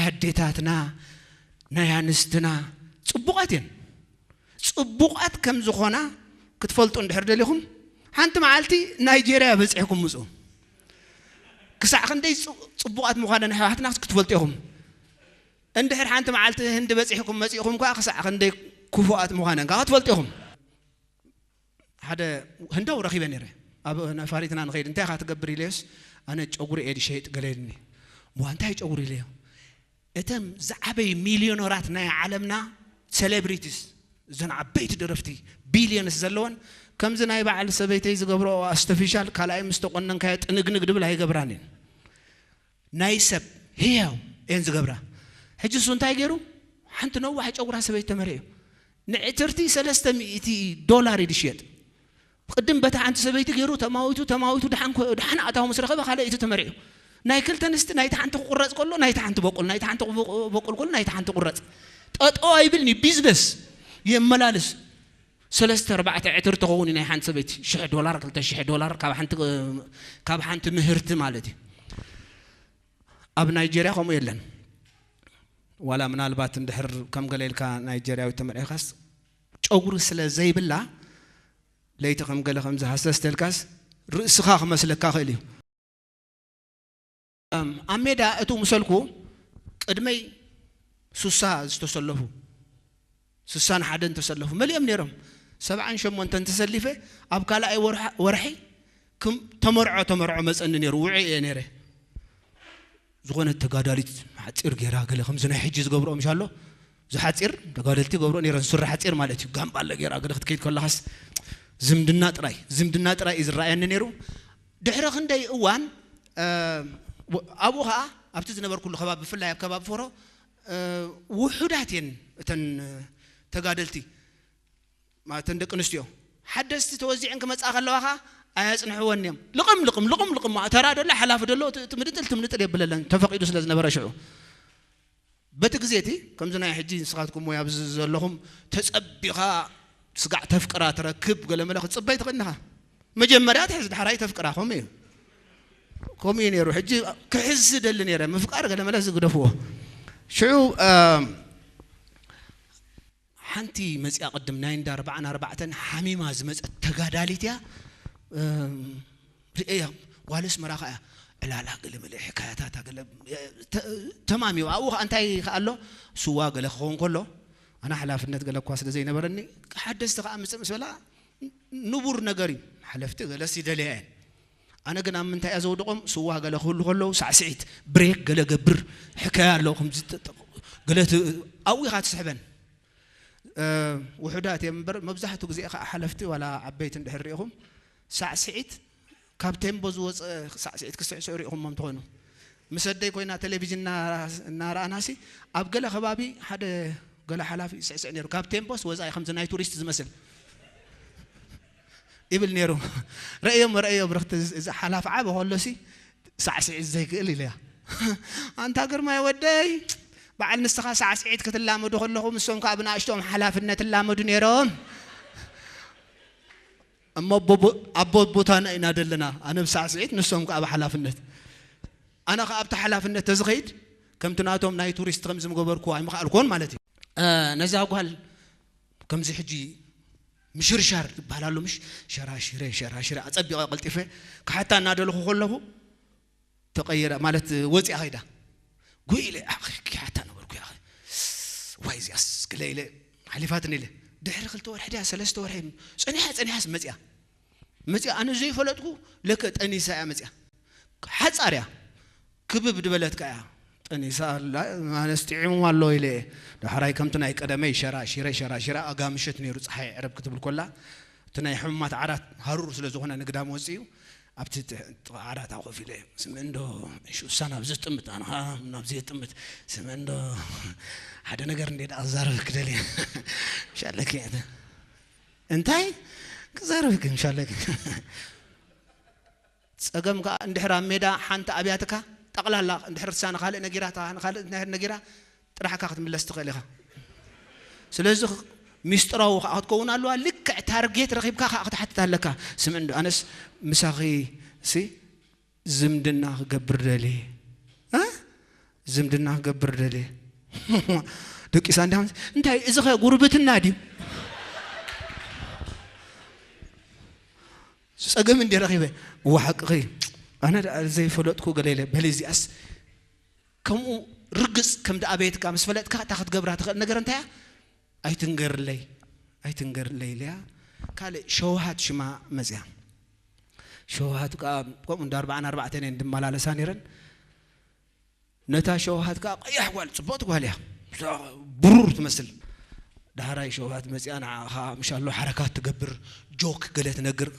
ኣዴታትና ናይ ኣንስትና ጽቡቓት እየን። ጽቡቓት ከም ዝኾና ክትፈልጡ እንድሕር ደሊኹም፣ ሓንቲ መዓልቲ ናይጄርያ በጺሕኩም ምጹ። ክሳዕ ክንደይ ጽ-፣ ጽቡቓት ምዃነን ኣሕዋትና ክትፈልጡ ኢኹም። እንድሕር ሓንቲ መዓልቲ ህንዲ በጺሕኩም መጺእኹም ከኣ ክሳዕ ክንደይ ክፉኣት ምዃነን ከኣ ክትፈልጡ ኢኹም። ሓደ ህንዳዊ ረኺበ ነይረ። ኣብ ነፋሪትና ንኸይድ እንታይ ኢኻ ትገብር ኢለዮስ፣ ኣነ ጨጉሪ እየ ዝሸይጥ ገለ ኢልኒ። እሞ እንታይ ጨጉሪ ኢለዮ። እተን ዝዓበዩ ሚልዮነራት ናይ ዓለምና ሴሌብሪቲስ፣ እዘን ዓበይቲ ደረፍቲ ቢልዮንስ ዘለወን፣ ከምዚ ናይ በዓል ሰበይተይ ዝገብሮ ኣስተፊሻል ካልኣይ ምስ ተቆነንካዮ ጥንግንግ ድብል ኣይገብራን እየን። ናይ ሰብ ህያው እየን ዝገብራ። ሕጂ እሱ እንታይ ገይሩ? ሓንቲ ነዋሕ ጨጉራ ሰበይቲ ተመርዕዩ። ንዕትርቲ ሰለስተ ሚእቲ ዶላር እዩ ዝሽየጥ። ቅድም በታ ሓንቲ ሰበይቲ ገይሩ ተማዊቱ፣ ተማዊቱ፣ ደሓን ኮ-፣ ደሓን ኣታዊ ምስ ረኸበ ካልኣይቲ ተመርዕዩ። ናይ ክልተ ኣንስቲ ናይቲ ሓንቲ ክቁረጽ ከሎ ናይቲ ሓንቲ በቁል፣ ናይቲ ሓንቲ ክበቁ-፣ በቁል ከሎ ናይቲ ሓንቲ ቁረጽ። ጠጠው ኣይብልን እዩ፣ ቢዝነስ የመላልስ። ሰለስተ ኣርባዕተ ዕትር ትኸውን እዩ ናይ ሓንቲ ሰበይቲ። ሽሕ ዶላር፣ ክልተ ሽሕ ዶላር ካብ ሓንቲ፣ ካብ ሓንቲ ምህርቲ ማለት እዩ። ኣብ ናይጄርያ ከምኡ የለን። ዋላ ምናልባት እንድሕር ከም ገለ ኢልካ ናይጄርያዊት ተመርዒኻስ ጨጉሪ ስለ ዘይብላ ለይቲ ከም ገለ ከምዚ ሃሰስ ተልካስ ርእስኻ ክመስለካ ክእል እዩ። እም፣ ኣብ ሜዳ እቱ ምሰልኩ ቅድመይ ሱሳ ዝተሰለፉ፣ ስሳን ሓደን ተሰለፉ መሊኦም ነይሮም። ሰብዓን ሸሞንተን ተሰሊፈ ኣብ ካልኣይ ወርሓ-፣ ወርሒ ክም-፣ ተመርዖ፣ ተመርዖ መጸኒ ነይሩ፣ ውዑይ እየ ነይረ። ዝኾነት ተጋዳሊት ሓጺር ጌራ ገለ ከምዚ ናይ ሕጂ ዝገብርኦ ምሽ ኣሎ፣ እዚ ሓጺር ተጋደልቲ ገብሮ ነይረን፣ ሱሪ ሓጺር ማለት እዩ፣ ጋምባለ ጌራ ገለ ክትከይድ ከለኻስ ዝምድና ጥራይ፣ ዝምድና ጥራይ እዩ ዝረኣየኒ ነይሩ። ድሕሪ ክንደይ እዋን፣ እ፣ ወ-፣ ኣብኡ ኸኣ ኣብቲ ዝነበርኩሉ ከባቢ፣ ብፍላይ ኣብ ከባቢ ፎሮ፣ እ፣ ውሑዳት እየን እተን ተጋደልቲ፣ ማለት እተን ደቂ ኣንስትዮ። ሓደስቲ ተወዚዐን ክመጻ ከለዋ ኸኣ ኣያጽንሕወን እዮም። ልቕም፣ ልቕም፣ ልቕም፣ ልቕም፣ ተራ ደሎ፣ ሓላፊ ደሎ፣ ት-፣ ትምድጥል፣ ትምድጥል የብለለን፣ ተፈቒዱ ስለ ዝነበረ ሽዑ። በቲ ግዜ እቲ፣ ከምዚ ናይ ሕጂ ንስኻትኩም ወይ ኣብዚ ዘለኹም ተጸቢኻ ስጋዕ ተፍቅራ ትረክብ ገለ መለ ክትጽበይ ትኽእል ኢኻ። መጀመርያ ትሕዝ፣ ዳሕራይ ተፍቅራ፣ ከምኡ እዩ። ከምኡ እዩ ነይሩ። ሕጂ ክሕዝ ዝደሊ ነይረ፣ ምፍቃር ገለ መለ ዝግደፍዎ። ሽዑ፣ እ፣ ሓንቲ መጽያ ቅድም ናይ እንዳ ኣርባዓን ኣርባዕተን ሓሚማ ዝመጸት ተጋዳሊት እያ። እ፣ ርእያ፣ ጓል ኣስመራ ኸኣ ዕላላ ገለ መለ ሕካያታታ ገለ፣ ተ-፣ ተማሚዋ። ኣብኡ ኸኣ እንታይ ኸኣ ኣሎ? ስዋ ገለ ክኸውን ከሎ፣ ኣነ ሓላፍነት ገለ እኳ ስለ ዘይነበረኒ፣ ሓደስቲ ኸኣ ምጽእ ምስ በላ፣ ንቡር ነገር እዩ። ሓለፍቲ ገለስ ይደልያ እየን። ኣነ ግን ኣብ ምንታይ እያ ዘውድቖም? ስዋ ገለ ክህሉ ከለዉ፣ ሳዕስዒት፣ ብሬክ ገለ ገብር፣ ሕካያ ኣሎ፣ ከምዚ ተ-፣ ተ-፣ ገለ ት-፣ ኣብኡ ኢኻ ትስሕበን። እ፣ ውሑዳት እዮም እምበር፣ መብዛሕትኡ ግዜ ኸዓ ሓለፍቲ ዋላ ዓበይቲ እንድሕር ርኢኹም፣ ሳዕስዒት ካብ ቴምቦ ዝወፀ ሳዕስዒት ክስዕስዑ ርኢኹሞም ትኾኑ። ምስ ኣደይ ኮይና ቴሌቪዥን እና-፣ እናረኣናሲ፣ ኣብ ገለ ከባቢ ሓደ ገለ ሓላፊ ይስዕስዕ ነይሩ። ካብ ቴምቦስ ወፃኢ ከምዚ ናይ ቱሪስት ዝመስል ይብል ነይሩ። ረእዮም፣ ረእዮም፣ ርኽቲ እዚ ሓላፊ ዓበ ከሎሲ ሳዕስዒት ዘይክእል ኢለያ። ኣንታ ግርማይ ወደይ፣ በዓል ንስኻ ሳዕስዒት ክትላመዱ ከለኹም፣ ንሶም ከኣ ብንኣሽቶኦም ሓላፍነት ይላመዱ ነይሮም። እሞ ኣቦ-፣ ኣቦ ቦታና ኢና ደለና። ኣነ ብሳዕስዒት፣ ንሶም ከኣ ብሓላፍነት። ኣነ ከኣ ኣብቲ ሓላፍነት ተዝኸይድ፣ ከምቲ ናቶም ናይ ቱሪስት ከምዚ ምገበርኩ ኣይምኸኣልኩዎን ማለት እዩ። እ፣ ነዛ ጓል ከምዚ ሕጂ ምሽርሻር ይበሃል ኣሎ፣ ምሽ? ሸራሽረ፣ ሸራሽረ፣ ኣጸቢቐ ቀልጢፈ ክሓታ እናደለኹ ከለኹ፣ ተቐይራ፣ ማለት ወፂኣ ኸይዳ። ጉይ ኢለ፣ ኣኽ፣ ክሓታ ነበርኩ፣ ያኸ። ዋይ፣ እዚኣስ፣ ግለ ኢለ፣ ሓሊፋትኒ ኢለ። ድሕሪ ክልተ ወርሒ ድያ፣ ሰለስተ ወርሒ፣ ጸኒሓ፣ ጸኒሓስ መፂኣ። መፂኣ፣ ኣነ ዘይፈለጥኩ፣ ለከ ጠኒሳ እያ መፂኣ። ሓፃር እያ። ክብብ ድበለት ከኣ እያ። ጠኒሳ ኣላ፣ ኣነስ ጥዒሙ ኣሎ ኢለ እየ። ዳሕራይ ከምቲ ናይ ቀደመይ ሸራ ሽረ፣ ሸራ ሽረ፣ ኣጋ ምሸት ነይሩ፣ ፀሓይ ዕረብ ክትብል ኮላ፣ እቲ ናይ ሕሙማት ዓራት ሃሩር ስለ ዝኾነ ንግዳም ወፂኡ፣ ኣብቲ ጥ-፣ ጥቓ ዓራት ኮፍ ኢለ፣ ስምዕንዶ፣ ሹሳን ኣብዚ ትጥምት፣ ኣነ ኸዓ ናብዚ የጥምት። ስምዕንዶ፣ ሓደ ነገር እንዴ ደኣ ክዛረበኪ ደልየ። ምሻለኪ፣ እንታይ ክዛረበኪ፣ ምሻለኪ። ጸገም ከኣ እንድሕር ኣብ ሜዳ ሓንቲ ኣብያትካ ጠቕላላ እንድሕር እሳ ንኻልእ ነጊራታ፣ ንኻልእ እንድሕር ነጊራ ጥራሕካ ክትምለስ ትኽእል ኢኻ። ስለዚ ሚስጥራዊ ከኣ ክትከውን ኣለዋ። ልክዕ ታርጌት ረኺብካ ከኣ ክትሓትት ኣለካ። ስምዕንዶ ኣነስ ምሳኺ ሲ ዝምድና ክገብር ደልየ። እ? ዝምድና ክገብር ደልየ። ደቂሳ እንዲያ፣ እንታይ እዚ ኸ ጉርብትና ድዩ? ጸገም እንዲ ረኺበ፣ እዋ ሓቅኺ፣ ኣነ ደኣ ዘይፈለጥኩ ገለ ኢለ፣ በሊ እዚኣስ ከምኡ ርግጽ ከም ደኣ ቤትካ ምስ ፈለጥካ እታ ክትገብራ ትኽእል ነገር እንታይ እያ? ኣይትንገርለይ፣ ኣይትንገርለይ ኢለያ። ካልእ ሸውሃት ሽማ መጽያ። ሸውሃት ከኣ ከምኡ እንዳ ኣርባዓን ኣርባዕተን እየን ድመላለሳ ነይረን። ነታ ሸውሃት ከኣ ቀያሕ ጓል፣ ጽቡቕቲ ጓል እያ። እዛ ብሩር ትመስል። ዳሕራይ ሸውሃት መጽያ ንዓኻ ምሻሎ ሓረካት ትገብር፣ ጆክ ገለ ትነግር።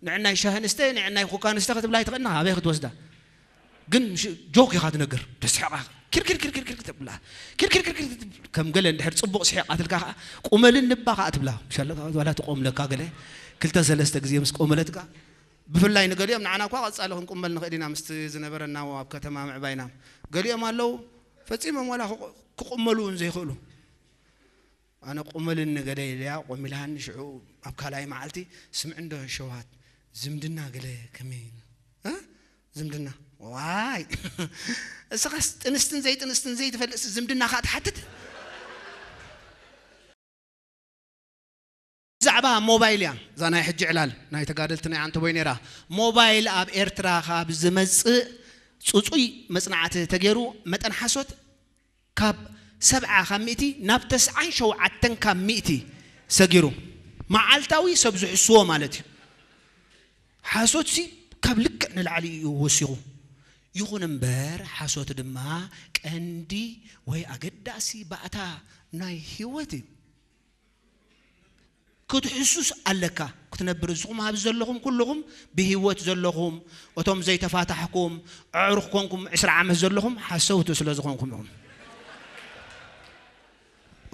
ንዕናይ ሻሂ ንስተ፣ ንዕናይ ኮካ ንስተ ክትብላ ኣይትኽእልና፣ ኣበይ ክትወስዳ? ግን ምሽ-፣ ጆክ ኢኻ ትነግር። ተስሕቓ። ኪር ኪር ኪር ኪር ኪር ተብላ። ኪር ኪር ኪር ኪር ትብል። ከም ገለ እንድሕር ጽቡቕ ስሒቓትልካ ከኣ፣ "ቁመልኒ እባ" ከኣ ትብላ። ምሻሎ ዋላ ትቆምለካ ገለ ክልተ ሰለስተ ግዜ ምስ ቆመለትካ፣ ብፍላይ ንገሊኦም፣ ንዓና እኳ ቀጻሊ ክንቁመል ንኽእል ኢና፣ ምስቲ ዝነበረና ኣብ ከተማ ምዕባይና። ገሊኦም ኣለዉ፣ ፈጺሞም ዋላ ክቑ-፣ ክቁመሉ እውን ዘይኽእሉ። ኣነ ቁመልኒ ገለ ኢለያ፣ ቆሚላኒ። ሽዑ ኣብ ካልኣይ መዓልቲ፣ "ስምዒ እንዶ ሸውሃት፣ ዝምድና ገለ ከመይ?" እ? ዝምድና? ዋይ! እስኻስ ጥንስትን ዘይጥንስትን ዘይትፈልጥስ ዝምድና ኸኣ ትሓትት? ብዛዕባ ሞባይል እያ እዛ ናይ ሕጂ ዕላል ናይ ተጋደልቲ ናይ ዓንተቦይ ነይራ። ሞባይል ኣብ ኤርትራ ካብ ዝመጽእ ጽጹይ መጽናዕቲ ተገይሩ፣ መጠን ሓሶት ካብ ሰብዓ ካብ ሚእቲ ናብ ተስዓን ሸውዓተን ካብ ሚእቲ ሰጊሩ። መዓልታዊ ሰብ ዝሕስዎ ማለት እዩ። ሓሶትሲ ካብ ልክዕ ንላዕሊ እዩ ወሲኹ። ይኹን እምበር፣ ሓሶት ድማ ቀንዲ ወይ ኣገዳሲ ባእታ ናይ ህይወት እዩ። ክትሕሱስ ኣለካ ክትነብር። ንስኹም ኣብዚ ዘለኹም ኩልኹም ብህይወት ዘለኹም፣ እቶም ዘይተፋታሕኩም፣ ኣዕሩኽ ኮንኩም ዕስራ ዓመት ዘለኹም ሓሰውቲ ስለ ዝኾንኩም ኢኹም።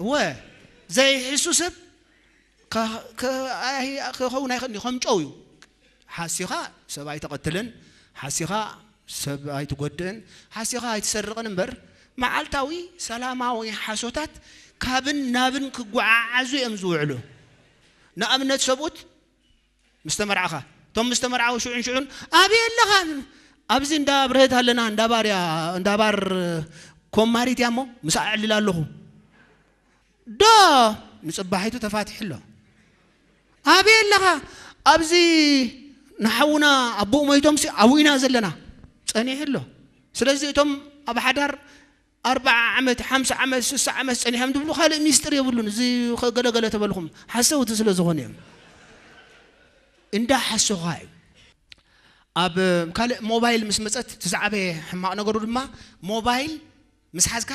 እወ፣ ዘይሕሱ ሰብ ከ-፣ ከ-፣ ኣይ-፣ ክኸውን ኣይኽእልን እዩ። ከም ጨው እዩ። ሓሲኻ ሰብ ኣይትቐትልን፣ ሓሲኻ ሰብ ኣይትጎድእን፣ ሓሲኻ ኣይትሰርቕን እምበር፣ መዓልታዊ ሰላማዊ ሓሶታት ካብን ናብን ክጓዓዓዙ እዮም ዝውዕሉ። ንኣብነት፣ ሰብኡት ምስ ተመርዓኻ፣ እቶም ምስ ተመርዓዉ ሽዑን ሽዑን፣ "ኣበይ ኣለኻ?" "ኣብዚ እንዳ ብርህት ኣለና፣ እንዳ ባር እያ፣ እንዳ ባር ኮማሪት እያ እሞ፣ ምስኣ እዕልል ኣለኹ።" ዶ ንጽባሒቱ ተፋቲሑ ኣሎ። "ኣበይ ኣለኻ?" "ኣብዚ ንሓውና ኣቦኡ ሞይቶምሲ ኣብኡ ኢና ዘለና።" ጸኒሑ ኣሎ። ስለዚ እቶም ኣብ ሓዳር ኣርብዓ ዓመት፣ ሓምሳ ዓመት፣ ስሳ ዓመት ጸኒሖም ትብሉ፣ ካልእ ሚስጥር የብሉን። እዚ ገለገለ ተበልኹም፣ ሓሰውቲ ስለ ዝኾኑ እዮም። እንዳ ሓሰኻ እዩ። ኣብ ካልእ ሞባይል ምስ መጸት፣ እቲ ዝዓበየ ሕማቕ ነገሩ ድማ፣ ሞባይል ምስ ሓዝካ፣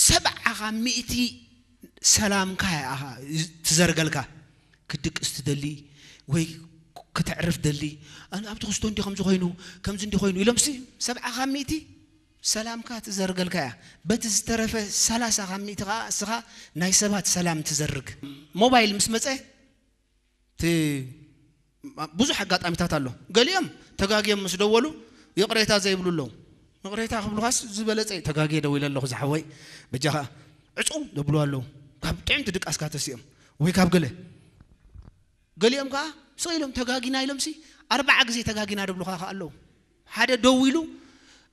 ሰብዓ ካብ ሚእቲ ሰላምካ እያ ትዘርገልካ። ክትድቅስ ትደሊ ወይ ከተዕርፍ ደሊ፣ "ኣነ ኣብቲ ክስቶ እንዲ ከምዚ ኮይኑ፣ ከምዚ እንዲ ኮይኑ" ኢሎምሲ፣ ሰብዓ ካብ ሚእቲ ሰላምካ ትዘርገልካ እያ። በቲ ዝተረፈ ሰላሳ ካብ ሚእቲ ከኣ እስኻ ናይ ሰባት ሰላም ትዘርግ። ሞባይል ምስ መጸ፣ እቲ ብዙሕ ኣጋጣሚታት ኣሎ። ገሊኦም ተጋግዮም ምስ ደወሉ ይቕሬታ ዘይብሉ ኣለዉ። ይቕሬታ ክብሉኻስ ዝበለጸ እዩ። "ተጋግየ ደዊለ ኣለኹ ዝሓወይ፣ በጃኻ ዕጹ" ዘብሉ ኣለዉ። ካብ ጥዕምቲ ድቃስካ ተሲኦም ወይ ካብ ገለ። ገሊኦም ከኣ ስቕ ኢሎም "ተጋጊና" ኢሎምሲ ኣርባዓ ግዜ "ተጋጊና" ደብሉኻ ከኣ ኣለዉ። ሓደ ደዊሉ፣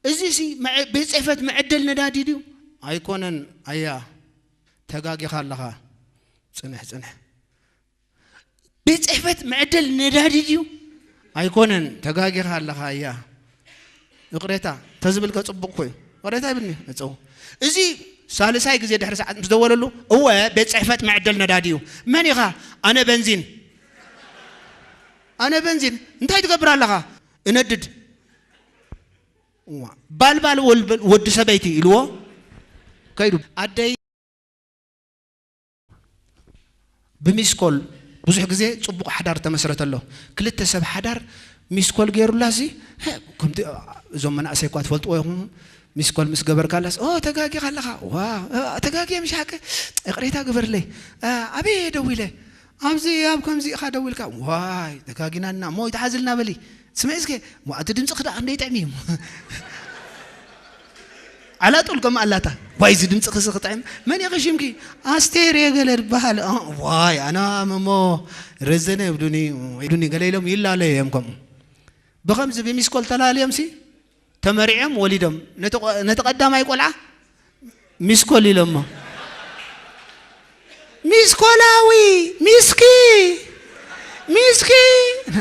"እዚሲ መዐ-፣ ቤት ጽሕፈት መዐደል ነዳዲ ድዩ?" "ኣይኮነን ኣያ፣ ተጋጊኻ ኣለኻ። ጽንሕ፣ ጽንሕ።" "ቤት ጽሕፈት መዐደል ነዳዲ ድዩ?" "ኣይኮነን፣ ተጋጊኻ ኣለኻ ኣያ። ይቕሬታ" ተዝብልከ ጽቡቕ እኮ እዩ። ይቕሬታ ይብልኒ፣ መጸው። እዚ ሳልሳይ ግዜ ድሕሪ ሰዓት ምስ ደወለሉ፣ "እወ፣ ቤት ጽሕፈት መዐደል ነዳዲ እዩ። መን ኢኻ?" "ኣነ በንዚን።" "ኣነ በንዚን? እንታይ ትገብር ኣለኻ?" "እነድድ።" "እዋ፣ ባልባል ወል-፣ ወዲ ሰበይቲ" ኢልዎ ከይዱ። ኣደይ ብሚስኮል ብዙሕ ግዜ ጽቡቕ ሓዳር ተመስረተ ኣሎ። ክልተ ሰብ ሓዳር ሚስኮል ገይሩላሲ፣ "ሀ፣ ከምቲ እዞም መናእሰይ እኳ ትፈልጥዎ ኢኹም፣ ሚስኮል ምስ ገበርካላስ፣ ኦ፣ ተጋጊኻ ኣለኻ። ዋ፣ እ፣ ተጋግየ ምሽ ሓቂ? ይቕሬታ ግበርለይ። እ፣ ኣበይ እየ ደዊለ? ኣብዚ ኣብ ከምዚ ኢኻ ደዊልካ። ዋይ፣ ተጋጊናና። እሞ ይትሓዝልና በሊ። ስምዒ እስከ፣ ሞ እቲ ድምፅኺ ደኣ ክንደይ ጥዕም እዩ?" ዓላጡል ከም ኣላታ። "ዋይ፣ እዚ ድምፅኺ ሲ ክጥዕም። መን ኢኺ ሽምኪ?" "ኣስቴር እየ ገለ ዝበሃል።" "እ፣ ዋይ፣ ኣና መሞ ረዘነ እብዱኒ፣ እብዱኒ" ገለ ኢሎም ይላለዩ እዮም ከምኡ። ብኸምዚ ብሚስኮል ተላልዮምሲ ተመሪዖም ወሊዶም። ነቲ ቆ-፣ ነቲ ቀዳማይ ቆልዓ ሚስኮል ኢሎሞ። ሚስኮላዊ፣ ሚስኪ፣ ሚስኪ።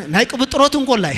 ናይ ቅብጥሮት እንኮላይ።